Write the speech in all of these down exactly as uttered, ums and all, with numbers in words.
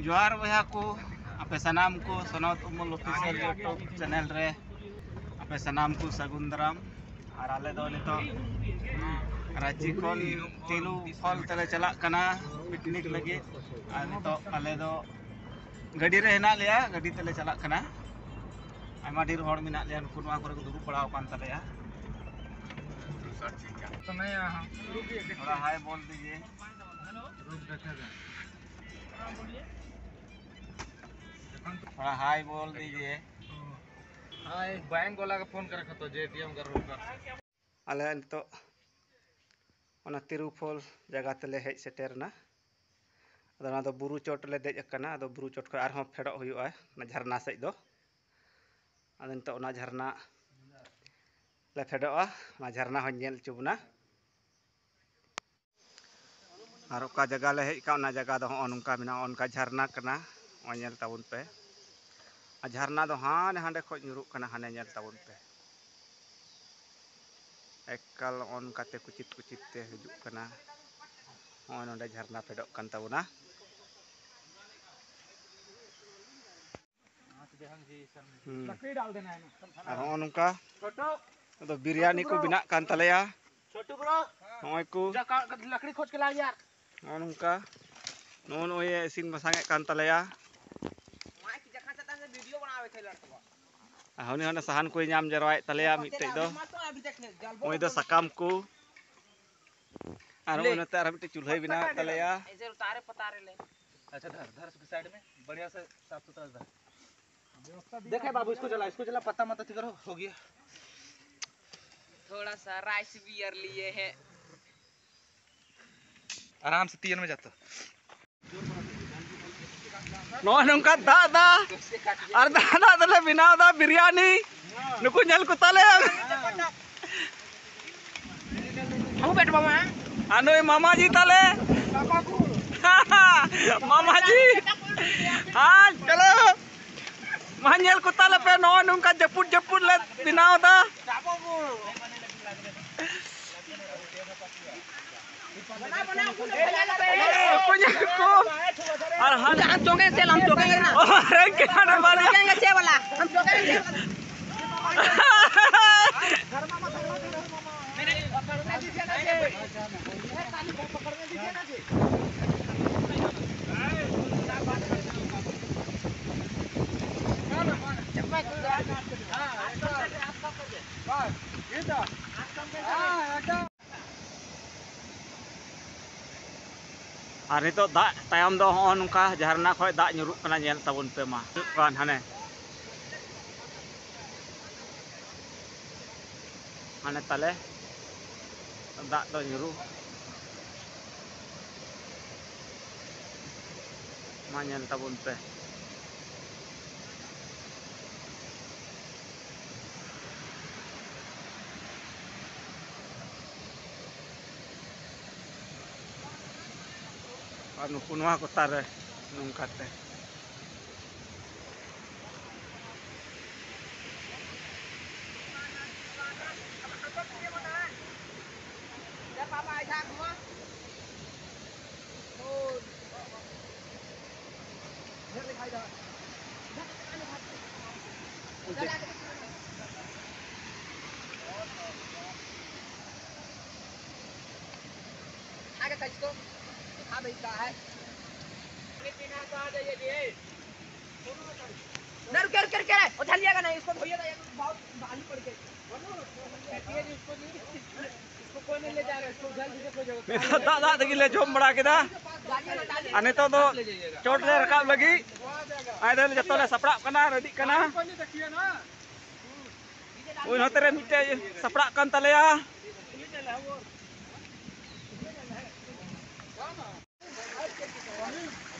ᱡᱚᱦᱟᱨ ᱵᱚᱭᱦᱟ ᱠᱚ, ᱟᱯᱮ ᱥᱟᱱᱟᱢ ᱠᱚ ᱥᱚᱱᱚᱛ ᱩᱢᱩᱞ ᱚᱯᱷᱤᱥᱤᱭᱟᱞ YouTube ᱪᱮᱱᱮᱞ ᱨᱮ ᱟᱯᱮ ᱥᱟᱱᱟᱢ ᱠᱚ ᱥᱟᱹᱜᱩᱱ ᱫᱟᱨᱟᱢ᱾ ᱟᱨ ᱟᱞᱮ ᱫᱚ ᱱᱤᱛᱚᱜ ᱨᱟᱺᱪᱤ ᱠᱷᱚᱱ ᱛᱤᱨᱩ ᱯᱷᱚᱞ ᱛᱮᱞᱮ ᱪᱟᱞᱟᱜ ᱠᱟᱱᱟ ᱯᱤᱠᱱᱤᱠ ᱞᱟᱹᱜᱤᱫ᱾ ᱟᱨ ᱱᱤᱛᱚᱜ ᱟᱞᱮ ᱫᱚ ᱜᱟᱹᱰᱤ ᱨᱮ ᱦᱮᱱᱟᱜ ᱞᱮᱭᱟ, ᱜᱟᱹᱰᱤ ᱛᱮᱞᱮ ᱪᱟᱞᱟᱜ ᱠᱟᱱᱟ᱾ ᱟᱭᱢᱟ ᱰᱷᱮᱨ ᱦᱚᱲ ᱢᱮᱱᱟᱜ ᱞᱮᱭᱟ, ᱱᱩᱠᱩ ᱱᱚᱣᱟ ᱠᱚᱨᱮ ᱠᱚ ᱫᱩᱲᱩᱵ ᱵᱟᱲᱟ ᱟᱠᱟᱱ ᱛᱟᱞᱮᱭᱟ᱾ ᱛᱷᱚᱲᱟ ᱦᱟᱭ ᱵᱚᱞ ᱫᱤᱡᱤᱭᱮ᱾ ᱛᱷᱚᱲᱟ ᱦᱟᱭ ᱵᱚᱞ ᱫᱤᱡᱤᱭᱮ᱾ ᱦᱟᱭ, ᱵᱮᱝᱠ ᱣᱟᱞᱟ ᱠᱚ ᱯᱷᱳᱱ ᱠᱟᱨᱮ ᱠᱷᱟᱛᱚ ᱡᱮ ᱮᱴᱤᱮᱢ ᱠᱟᱨᱰ ᱨᱩᱯ ᱠᱟᱨᱰ᱾ ᱟᱞᱮ ᱱᱤᱛᱚᱜ ᱚᱱᱟ ᱛᱤᱨᱩ ᱯᱷᱚᱞ ᱡᱟᱭᱜᱟ ᱛᱮᱞᱮ ᱦᱮᱡ ᱥᱮᱴᱮᱨ ᱮᱱᱟ᱾ ᱟᱫᱚ ᱚᱱᱟ ᱫᱚ ᱵᱩᱨᱩ ᱪᱚᱴ ᱞᱮ ᱫᱮᱡ ᱟᱠᱟᱱᱟ᱾ ᱟᱫᱚ ᱵᱩᱨᱩ ᱪᱚᱴ ᱠᱷᱚᱱ ᱟᱨᱦᱚᱸ ᱯᱷᱮᱰᱚᱜ ᱦᱩᱭᱩᱜᱼᱟ ᱚᱱᱟ ᱡᱷᱟᱨᱱᱟ ᱥᱮᱫ ᱫᱚ᱾ ᱟᱫᱚ ᱱᱤᱛᱚᱜ ᱚᱱᱟ ᱡᱷᱟᱨᱱᱟ ᱞᱮ ᱯᱷᱮᱰᱚᱜᱼᱟ, ᱚᱱᱟ ᱡᱷᱟᱨᱱᱟ ᱦᱚᱸᱧ ᱧᱮᱞ ᱦᱚᱪᱚ ᱵᱚᱱᱟ᱾ ᱟᱨ ᱚᱠᱟ ᱡᱟᱭᱜᱟ ᱞᱮ ᱦᱮᱡ ᱟᱠᱟᱱ, ᱚᱱᱟ ᱡᱟᱭᱜᱟ ᱫᱚ ᱦᱚᱸᱜᱼᱚ ᱱᱚᱝᱠᱟ ᱢᱮᱱᱟᱜᱼᱟ, ᱚᱱᱠᱟ ᱡᱷᱟᱨᱱᱟ ᱠᱟᱱᱟ᱾ ᱱᱚᱜᱼᱚᱭ ᱧᱮᱞ ᱛᱟᱵᱚᱱ ᱯᱮ, ᱟᱨ ᱡᱷᱟᱨᱱᱟ ᱫᱚ ᱦᱟᱱᱮ ᱦᱟᱸᱰᱮ ᱠᱷᱚᱱ ᱧᱩᱨᱩᱜ ᱠᱟᱱᱟ, ᱦᱟᱱᱮ ᱧᱮᱞ ᱛᱟᱵᱚᱱ ᱯᱮ᱾ ᱮᱠᱟᱞ ᱱᱚᱜᱼᱚ ᱱᱚᱝᱠᱟᱛᱮ ᱠᱩᱪᱤᱛ ᱠᱩᱪᱤᱛ ᱛᱮ ᱦᱤᱡᱩᱜ ᱠᱟᱱᱟ᱾ ᱱᱚᱜᱼᱚᱭ ᱱᱚᱸᱰᱮ ᱡᱷᱟᱨᱱᱟ ᱯᱷᱮᱰᱚᱜ ᱠᱟᱱ ᱛᱟᱵᱚᱱᱟ᱾ ᱦᱩᱸ᱾ ᱟᱨ ᱦᱚᱸᱜᱼᱚ ᱱᱚᱝᱠᱟ ᱟᱫᱚ ᱵᱤᱨᱭᱟᱱᱤ ᱠᱚ ᱵᱮᱱᱟᱜ ᱠᱟᱱ ᱛᱟᱞᱮᱭᱟ᱾ ᱱᱚᱜᱼᱚᱭ ᱠᱚ ᱱᱚᱜᱼᱚ ᱱᱚᱝᱠᱟ ᱱᱚᱜᱼᱚ ᱱᱚᱜᱼᱚᱭ ᱤᱥᱤᱱ ᱵᱟᱥᱟᱝ ᱮᱫ ᱠᱟᱱ ᱛᱟᱞᱮᱭᱟ᱾ ᱟᱨ ᱩᱱᱤ ᱦᱚᱸ ᱥᱟᱦᱟᱱ ᱠᱚᱭ ᱧᱟᱢ ᱡᱟᱨᱣᱟᱭᱮᱫ ᱛᱟᱞᱮᱭᱟ ᱢᱤᱫᱴᱮᱡ ᱫᱚ᱾ ᱩᱱᱤ ᱫᱚ ᱥᱟᱠᱟᱢ ᱠᱚ᱾ ᱟᱨ ᱱᱚᱜᱼᱚᱭ ᱱᱚᱛᱮ ᱟᱨ ᱢᱤᱫᱴᱮᱡ ᱪᱩᱞᱦᱟᱹᱭ ᱵᱮᱱᱟᱣᱮᱫ ᱛᱟᱞᱮᱭᱟ᱾ अच्छा, धर, धर इसको साइड में, बढ़िया से साफ सुथरा धर। देखे बाबू, इसको जला, इसको जला, पत्ता मत अथी करो, हो गया। थोड़ा सा राइस बियर लिए हैं। आराम से तीन में जाता। ᱱᱚᱜᱼᱚᱭ ᱱᱚᱝᱠᱟ ᱫᱟᱜ ᱫᱟ ᱟᱨ ᱫᱟᱜ ᱫᱟᱜ ᱛᱮᱞᱮ ᱵᱮᱱᱟᱣ ᱫᱟ ᱵᱤᱨᱭᱟᱱᱤ᱾ ᱱᱩᱠᱩ ᱧᱮᱞ ᱠᱚ ᱛᱟᱞᱮ᱾ ᱦᱟᱹᱠᱩ ᱵᱮᱴ ᱢᱟᱢᱟ᱾ ᱟᱨ ᱱᱩᱭ ᱢᱟᱢᱟ ᱡᱤ ᱛᱟᱞᱮ᱾ ᱢᱟᱢᱟ ᱡᱤ᱾ ᱦᱟᱸ, ᱪᱚᱞᱚ᱾ ᱢᱟ ᱧᱮᱞ ᱠᱚ ᱛᱟᱞᱮ ᱯᱮ, ᱱᱚᱜᱼᱚᱭ ᱱᱚᱝᱠᱟ ᱡᱟᱹᱯᱩᱫ ᱡᱟᱹᱯᱩᱫ ᱞᱮ ᱵᱮᱱᱟᱣ ᱫᱟ᱾ ᱚᱠᱚᱭ ᱧᱮᱞ ᱠᱚ? ᱟᱨ ᱦᱟᱱ- हम ठोकेंगे तेल, हम ठोकेंगे ना। ᱚ, ᱨᱮᱝ ᱠᱮ ᱦᱟᱱᱟ ᱵᱟᱞᱮ। ठोकेंगे तेल वाला, हम ठोकेंगे तेल वाला। ᱟᱨ ᱱᱤᱛᱚᱜ ᱫᱟᱜ ᱛᱟᱭᱚᱢ ᱫᱚ ᱦᱚᱸᱜᱼᱚ ᱱᱚᱝᱠᱟ ᱡᱷᱟᱨᱱᱟ ᱠᱷᱚᱱ ᱫᱟᱜ ᱧᱩᱨᱩᱜ ᱠᱟᱱᱟ, ᱧᱮᱞ ᱛᱟᱵᱚᱱ ᱯᱮ ᱢᱟ᱾ ᱦᱤᱡᱩᱜ ᱠᱟᱱ ᱦᱟᱱᱮ, ᱦᱟᱱᱮ ᱛᱟᱞᱮ ᱫᱟᱜ ᱫᱚ ᱧᱩᱨᱩ᱾ ᱢᱟ ᱧᱮᱞ ᱛᱟᱵᱚᱱ ᱯᱮ᱾ ᱟᱨ ᱱᱩᱠᱩ ᱱᱚᱣᱟ ᱠᱚ ᱛᱟᱨᱮ ᱱᱚᱝᱠᱟᱛᱮ᱾ खा के कच को, खा भाई, का है? ना, रुके, रुके, रुके, वो धर लिया का नहीं, इसको धोइएगा, ये बहुत बालू पड़ गई। इसको कोई नहीं ले जा रहा, इसको उधर भी कोई जरूरत नहीं। ᱱᱤᱛᱚᱜ ᱫᱟᱜ ᱫᱟᱜ ᱛᱮᱜᱮ ᱞᱮ ᱡᱚᱢ ᱵᱟᱲᱟ ᱠᱮᱫᱟ᱾ ᱟᱨ ᱱᱤᱛᱚᱜ ᱫᱚ ᱪᱚᱴ ᱞᱮ ᱨᱟᱠᱟᱵ ᱞᱟᱹᱜᱤᱫ᱾ ᱟᱫᱚ ᱡᱚᱛᱚ ᱞᱮ ᱥᱟᱯᱲᱟᱜ ᱠᱟᱱᱟ, ᱨᱮᱰᱤᱜ ᱠᱟᱱᱟ᱾ ᱩᱱ ᱱᱚᱛᱮ ᱨᱮ ᱢᱤᱫᱴᱮᱡ ᱥᱟᱯᱲᱟᱜ ᱠᱟᱱ ᱛᱟᱞᱮᱭᱟ᱾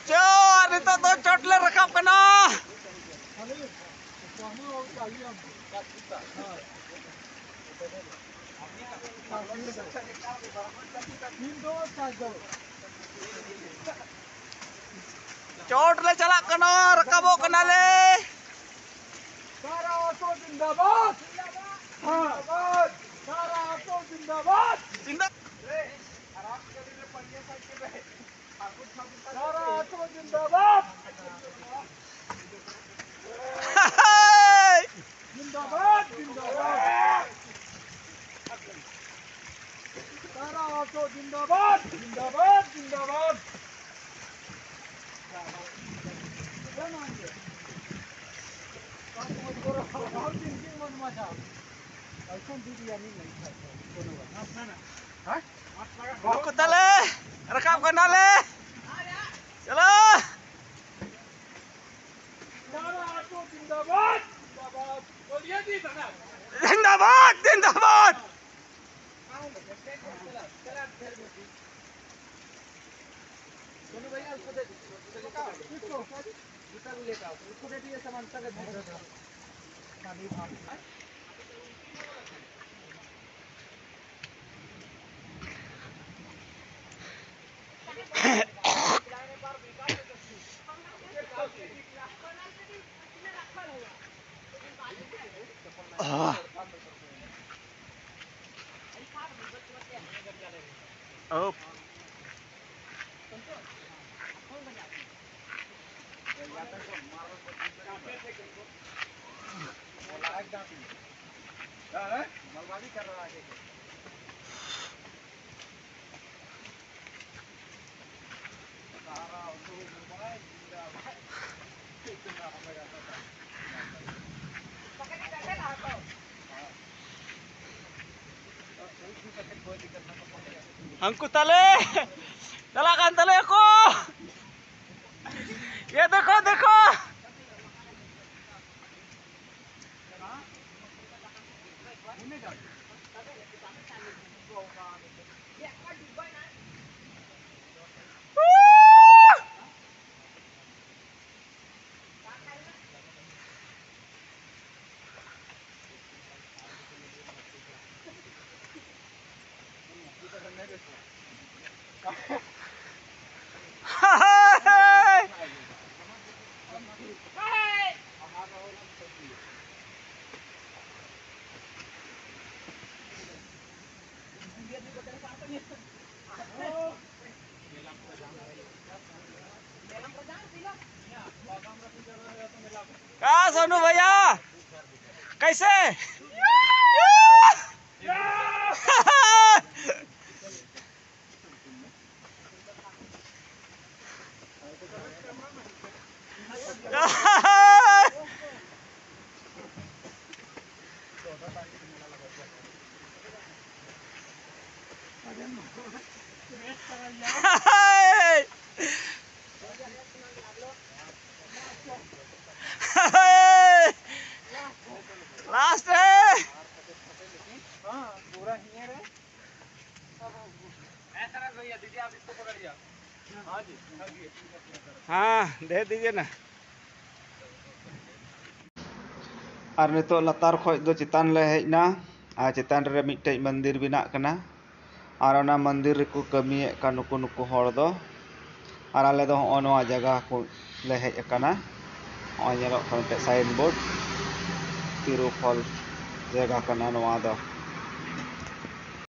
ᱪᱚ, ᱱᱤᱛᱚᱜ ᱫᱚ ᱪᱚᱴ ᱞᱮ ᱨᱟᱠᱟᱵ ᱠᱟᱱᱟ᱾ ᱪᱚᱴ ᱞᱮ ᱪᱟᱞᱟᱜ ᱠᱟᱱᱟ, ᱨᱟᱠᱟᱵᱚᱜ ᱠᱟᱱᱟᱞᱮ᱾ ᱥᱟᱨᱟ ᱟᱛᱳ ᱡᱤᱱᱫᱟᱵᱟᱫ᱾ ᱦᱮᱸ᱾ ᱡᱤᱱᱫᱟᱵᱟᱫ᱾ ᱥᱟᱨᱟ ᱟᱛᱳ ᱡᱤᱱᱫᱟᱵᱟᱫ᱾ ᱡᱤᱱᱫᱟ- ᱫᱟᱨᱟ ᱟᱹᱛᱩ ᱡᱤᱱᱫᱟᱵᱟᱫ᱾ ᱡᱤᱱᱫᱟᱵᱟᱫ, ᱡᱤᱱᱫᱟᱵᱟᱫ᱾ ᱫᱟᱨᱟ ᱟᱹᱛᱩ ᱡᱤᱱᱫᱟᱵᱟᱫ, ᱡᱤᱱᱫᱟᱵᱟᱫ, ᱡᱤᱱᱫᱟᱵᱟᱫ᱾ ᱨᱟᱠᱟᱵ ᱛᱟᱞᱮ, ᱨᱟᱠᱟᱵ ᱠᱟᱱᱟᱞᱮ᱾ ᱪᱚᱞᱚ᱾ ᱡᱤᱱᱫᱟᱵᱟᱫ, ᱡᱤᱱᱫᱟᱵᱟᱫ। ᱦᱟᱹᱱᱠᱩ ᱛᱟᱞᱮ ᱪᱟᱞᱟᱜ ᱠᱟᱱ ᱛᱟᱞᱮᱭᱟ ᱠᱚ᱾ ᱤᱭᱟᱹ ᱫᱮᱠᱷᱚ, ᱫᱮᱠᱷᱚ᱾ का सोनू भैया, कैसे? लास्ट है। हाँ, दे दीजिए ना। ᱟᱨ ᱱᱤᱛᱚᱜ ᱞᱟᱛᱟᱨ ᱠᱷᱚᱡ ᱫᱚ ᱪᱮᱛᱟᱱ ᱞᱮ ᱦᱮᱡ ᱮᱱᱟ᱾ ᱟᱨ ᱪᱮᱛᱟᱱ ᱨᱮ ᱢᱤᱫᱴᱮᱡ ᱢᱚᱱᱫᱤᱨ ᱵᱮᱱᱟᱜ ᱠᱟᱱᱟ᱾ ᱟᱨ ᱚᱱᱟ ᱢᱚᱱᱫᱤᱨ ᱨᱮᱠᱚ ᱠᱟᱹᱢᱤᱭᱮᱫ ᱠᱟᱱ ᱱᱩᱠᱩ, ᱱᱩᱠᱩ ᱦᱚᱲ ᱫᱚ᱾ ᱟᱨ ᱟᱞᱮ ᱫᱚ ᱦᱚᱸᱜᱼᱚ ᱱᱚᱣᱟ ᱡᱟᱭᱜᱟ ᱠᱚ ᱞᱮ ᱦᱮᱡ ᱟᱠᱟᱱᱟ᱾ ᱦᱚᱸᱜᱼᱚᱭ ᱧᱮᱞᱚᱜ ᱠᱟᱱᱟ ᱢᱤᱫᱴᱮᱡ ᱥᱟᱭᱤᱱ ᱵᱳᱨᱰ, ᱛᱤᱨᱩ ᱯᱷᱚᱞ ᱡᱟᱭᱜᱟ ᱠᱟᱱᱟ ᱱᱚᱣᱟ ᱫᱚ᱾